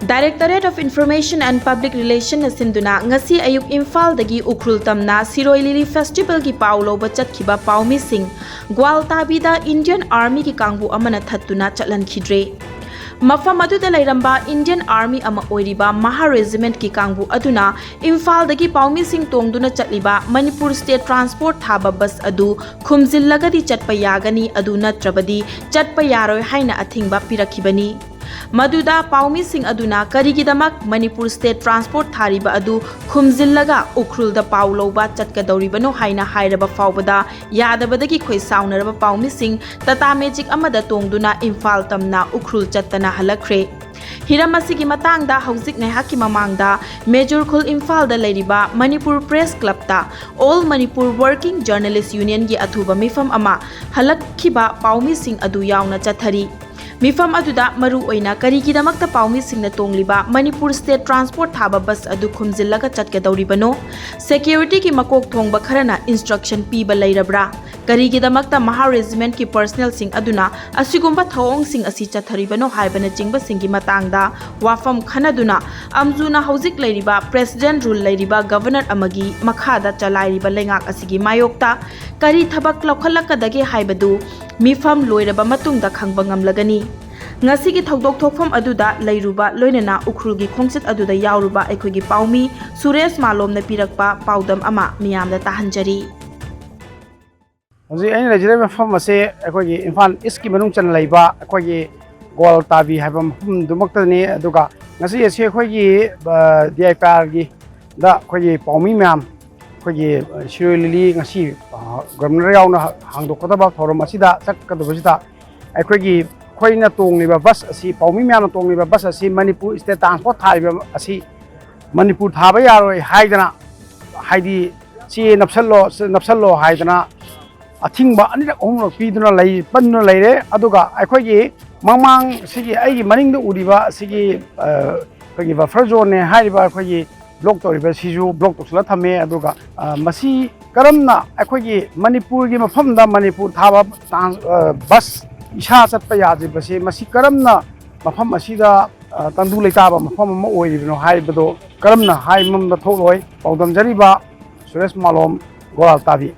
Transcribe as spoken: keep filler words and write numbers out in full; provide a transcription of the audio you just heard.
Directorate of Information and Public Relationꯅ ꯁꯤꯟꯗꯨꯅ ꯉꯁꯤ ꯑꯌꯨꯛ ꯏꯝꯐꯥꯜꯗꯒꯤ ꯎꯈ꯭ꯔꯨꯜ ꯇꯝꯅ ꯁꯤꯔꯣꯏ ꯂꯤꯂꯤ ꯐꯦꯁꯇꯤꯚꯦꯜꯒꯤ ꯄꯥꯎ ꯂꯧꯕ ꯆꯠꯈꯤꯕ ꯄꯥꯎꯃꯤꯁꯤꯡ ꯒ꯭ꯋꯥꯜꯇꯥꯕꯤꯗ ꯏꯟꯗꯤꯌꯟ ꯑꯥꯔꯃꯤꯒꯤ ꯀꯥꯡꯕꯨ ꯑꯃꯅ ꯊꯠꯇꯨꯅ ꯆꯠꯍꯟꯈꯤꯗ꯭ꯔꯦ꯫ ꯃꯐꯝ ꯑꯗꯨꯗ ꯂꯩꯔꯝꯕ ꯏꯟꯗꯤꯌꯟ ꯑꯥꯔꯃꯤ ꯑꯃ ꯑꯣꯏꯔꯤꯕ ꯃꯍꯥ ꯔꯦꯖꯤꯃꯦꯟꯠꯀꯤ ꯀꯥꯡꯕꯨ ꯑꯗꯨꯅ ꯏꯝꯐꯥꯜꯗꯒꯤ ꯄꯥꯎꯃꯤꯁꯤꯡ ꯇꯣꯡꯗꯨꯅ ꯆꯠꯂꯤꯕ ꯃꯅꯤꯄꯨꯔ ꯁ꯭ꯇꯦꯠ ꯇ꯭ꯔꯥꯟꯁꯄꯣꯔꯠ ꯊꯥꯕ ꯕꯁ ꯑꯗꯨ ꯈꯨꯝꯖꯤꯜꯂꯒꯗꯤ ꯆꯠꯄ ꯌꯥꯒꯅꯤ, ꯑꯗꯨ ꯅꯠꯇ꯭ꯔꯕꯗꯤ ꯆꯠꯄ ꯌꯥꯔꯣꯏ ꯍꯥꯏꯅ ꯑꯊꯤꯡꯕ ꯄꯤꯔꯛꯈꯤꯕꯅꯤ꯫ ꯃꯗꯨꯗ ꯄꯥꯎꯃꯤꯁꯤꯡ ꯑꯗꯨꯅ ꯀꯔꯤꯒꯤꯗꯃꯛ ꯃꯅꯤꯄꯨꯔ ꯁ꯭ꯇꯦꯠ ꯇ꯭ꯔꯥꯟꯁꯄꯣꯔꯠ ꯊꯥꯔꯤꯕ ꯑꯗꯨ ꯈꯨꯝꯖꯤꯜꯂꯒ ꯎꯈ꯭ꯔꯨꯜꯗ ꯄꯥꯎ ꯂꯧꯕ ꯆꯠꯀꯗꯧꯔꯤꯕꯅꯣ ꯍꯥꯏꯅ ꯍꯥꯏꯔꯕ ꯐꯥꯎꯕꯗ ꯌꯥꯗꯕꯗꯒꯤ ꯈꯣꯏ ꯁꯥꯎꯅꯔꯕ ꯄꯥꯎꯃꯤꯁꯤꯡ ꯇꯥꯇꯥ ꯃꯦꯖꯤꯛ ꯑꯃꯗ ꯇꯣꯡꯗꯨꯅ ꯏꯝꯐꯥꯜ ꯇꯝꯅ ꯎꯈ꯭ꯔꯨꯜ ꯆꯠꯇꯅ ꯍꯜꯂꯛꯈ꯭ꯔꯦ꯫ ꯍꯤꯔꯝ ꯑꯁꯤꯒꯤ ꯃꯇꯥꯡꯗ ꯍꯧꯖꯤꯛ ꯉꯥꯏꯍꯥꯛꯀꯤ ꯃꯃꯥꯡꯗ ꯃꯦꯖꯨꯔ ꯈꯨꯜ ꯏꯝꯐꯥꯜꯗ ꯂꯩꯔꯤꯕ ꯃꯅꯤꯄꯨꯔ ꯄ꯭ꯔꯦꯁ ꯀ꯭ꯂꯕꯇ All Manipur Working Journalist Unionꯒꯤ ꯑꯊꯨꯕ ꯃꯤꯐꯝ ꯑꯃ ꯍꯜꯂꯛꯈꯤꯕ ꯄꯥꯎꯃꯤꯁꯤꯡ ꯑꯗꯨ ꯌꯥꯎꯅ ꯆꯠꯊꯔꯤ꯫ ꯃꯤꯐꯝ ꯑꯗꯨꯗ ꯃꯔꯨ ꯑꯣꯏꯅ ꯀꯔꯤꯒꯤꯗꯃꯛꯇ ꯄꯥꯎꯃꯤꯁꯤꯡꯅ ꯇꯣꯡꯂꯤꯕ ꯃꯅꯤꯄꯨꯔ ꯁ꯭ꯇꯦꯠ ꯇ꯭ꯔꯥꯟꯁꯄꯣꯔꯠ ꯊꯥꯕ ꯕꯁ ꯑꯗꯨ ꯈꯨꯝꯖꯤꯜꯂꯒ ꯆꯠꯀꯗꯧꯔꯤꯕꯅꯣ? ꯁꯦꯀ꯭ꯌꯨꯔꯤꯇꯤꯒꯤ ꯃꯀꯣꯛ ꯊꯣꯡꯕ ꯈꯔꯅ ꯏꯟꯁꯇ꯭ꯔꯛꯁꯟ ꯄꯤꯕ ꯂꯩꯔꯕ꯭ꯔꯥ? ꯀꯔꯤꯒꯤꯗꯃꯛꯇ ꯃꯍꯥ ꯔꯦꯖꯤꯃꯦꯟꯠꯀꯤ ꯄꯔꯁꯅꯦꯜꯁꯤꯡ ꯑꯗꯨꯅ ꯑꯁꯤꯒꯨꯝꯕ ꯊꯧꯑꯣꯡꯁꯤꯡ ꯑꯁꯤ ꯆꯠꯊꯔꯤꯕꯅꯣ ꯍꯥꯏꯕꯅꯆꯤꯡꯕꯁꯤꯡꯒꯤ ꯃꯇꯥꯡꯗ ꯋꯥꯐꯝ ꯈꯟꯅꯗꯨꯅ ꯑꯝꯖꯨꯅ ꯍꯧꯖꯤꯛ ꯂꯩꯔꯤꯕ ꯄ꯭ꯔꯦꯁꯤꯗꯦꯟꯠ ꯔꯨꯜ ꯂꯩꯔꯤꯕ ꯒꯚꯔꯅꯔ ꯑꯃꯒꯤ ꯃꯈꯥꯗ ꯆꯂꯥꯏꯔꯤꯕ ꯂꯩꯉꯥꯛ ꯑꯁꯤꯒꯤ ꯃꯥꯌꯣꯛꯇ ꯀꯔꯤ ꯊꯕꯛ ꯂꯧꯈꯠꯂꯛꯀꯗꯒꯦ ꯍꯥꯏꯕꯗꯨ ꯃꯤꯐꯝ ꯂꯣꯏꯔꯕ ꯃꯇꯨꯡꯗ ꯈꯪꯕ ꯉꯝꯂꯒꯅꯤ꯫ ꯉꯁꯤꯒꯤ ꯊꯧꯗꯣꯛ ꯊꯣꯛꯐꯝ ꯑꯗꯨꯗ ꯂꯩꯔꯨꯕ ꯂꯣꯏꯅꯅ ꯎꯈ꯭ꯔꯨꯜꯒꯤ ꯈꯣꯡꯆꯠ ꯑꯗꯨꯗ ꯌꯥꯎꯔꯨꯕ ꯑꯩꯈꯣꯏꯒꯤ ꯄꯥꯎꯃꯤ ꯁꯨꯔꯦꯁ ꯃꯥꯂꯣꯝꯅ ꯄꯤꯔꯛꯄ ꯄꯥꯎꯗꯝ ꯑꯃ ꯃꯤꯌꯥꯝꯗ ꯇꯥꯍꯟꯖꯔꯤ꯫ ꯍꯧꯖꯤꯛ ꯑꯩꯅ ꯂꯩꯖꯔꯤꯕ ꯃꯐꯝ ꯑꯁꯤ ꯑꯩꯈꯣꯏꯒꯤ ꯏꯝꯐꯥꯜ ꯏꯁꯀꯤ ꯃꯅꯨꯡ ꯆꯟꯅ ꯂꯩꯕ ꯑꯩꯈꯣꯏꯒꯤ ꯒꯣꯜ ꯇꯥꯕꯤ ꯍꯥꯏꯕ ꯃꯐꯝꯗꯨꯃꯛꯇꯅꯤ꯫ ꯑꯗꯨꯒ ꯉꯁꯤ ꯑꯁꯤ ꯑꯩꯈꯣꯏꯒꯤ ꯗꯤ ꯑꯥꯏ ꯄꯤ ꯑꯥꯔꯒꯤꯗ ꯑꯩꯈꯣꯏꯒꯤ ꯄꯥꯎꯃꯤ ꯃꯌꯥꯝ ꯑꯩꯈꯣꯏꯒꯤ ꯁꯤꯔꯣꯏ ꯂꯤꯂꯤ ꯉꯁꯤ ꯒꯕꯔꯅꯔ ꯌꯥꯎꯅ ꯍꯥꯡꯗꯣꯛꯀꯗꯕ ꯊꯧꯔꯝ ꯑꯁꯤꯗ ꯆꯠꯀꯗꯕꯁꯤꯗ ꯑꯩꯈꯣꯏꯒꯤ ꯑꯩꯈꯣꯏꯅ ꯇꯣꯡꯂꯤꯕ ꯕꯁ ꯑꯁꯤ, ꯄꯥꯎꯃꯤ ꯃꯌꯥꯝꯅ ꯇꯣꯡꯂꯤꯕ ꯕꯁ ꯑꯁꯤ ꯃꯅꯤꯄꯨꯔ ꯁ꯭ꯇꯦꯠ ꯇ꯭ꯔꯥꯟꯁꯄꯣꯔꯠ ꯊꯥꯔꯤꯕ ꯑꯁꯤ ꯃꯅꯤꯄꯨꯔ ꯊꯥꯕ ꯌꯥꯔꯣꯏ ꯍꯥꯏꯗꯅ, ꯍꯥꯏꯗꯤ ꯁꯤ ꯅꯞꯁꯜꯂꯣ, ꯁꯤ ꯅꯞꯁꯜꯂꯣ ꯍꯥꯏꯗꯅ ꯑꯊꯤꯡꯕ ꯑꯅꯤꯔꯛ ꯑꯍꯨꯝꯂꯛ ꯄꯤꯗꯨꯅ ꯂꯩ, ꯄꯟꯗꯨꯅ ꯂꯩꯔꯦ꯫ ꯑꯗꯨꯒ ꯑꯩꯈꯣꯏꯒꯤ ꯃꯃꯥꯡ ꯁꯤꯒꯤ ꯑꯩꯒꯤ ꯃꯅꯤꯡꯗ ꯎꯔꯤꯕ ꯁꯤꯒꯤ, ꯑ, ꯑꯩꯈꯣꯏꯒꯤ ꯕꯐꯔ ꯖꯣꯟꯅꯦ ꯍꯥꯏꯔꯤꯕ ꯑꯩꯈꯣꯏꯒꯤ ꯕ꯭ꯂꯣꯛ ꯇꯧꯔꯤꯕ ꯁꯤꯁꯨ ꯕ꯭ꯂꯣꯛ ꯇꯧꯁꯤꯜꯂ ꯊꯝꯃꯦ꯫ ꯑꯗꯨꯒ, ꯑ, ꯃꯁꯤ ꯀꯔꯝꯅ ꯑꯩꯈꯣꯏꯒꯤ ꯃꯅꯤꯄꯨꯔꯒꯤ ꯃꯐꯝꯗ ꯃꯅꯤꯄꯨꯔ ꯊꯥꯕ ꯇ꯭ꯔꯥꯟꯁ-, ꯑ, ꯕꯁ ꯏꯁꯥ ꯆꯠꯄ ꯌꯥꯗ꯭ꯔꯤꯕꯁꯤ ꯃꯁꯤ ꯀꯔꯝꯅ ꯃꯐꯝ ꯑꯁꯤꯗ, ꯑ, ꯇꯪꯗꯨ ꯂꯩꯇꯥꯕ ꯃꯐꯝ ꯑꯃ ꯑꯣꯏꯔꯤꯕꯅꯣ ꯍꯥꯏꯕꯗꯣ ꯀꯔꯝꯅ ꯍꯥꯏꯕ ꯊꯣꯛꯂꯣꯏ? ꯄꯥꯎꯗꯝꯖꯔꯤꯕ ꯁꯨꯔꯦꯁ ꯃꯥꯂꯣꯝ, ꯒꯣꯔꯥꯜ ꯇꯥꯕꯤ꯫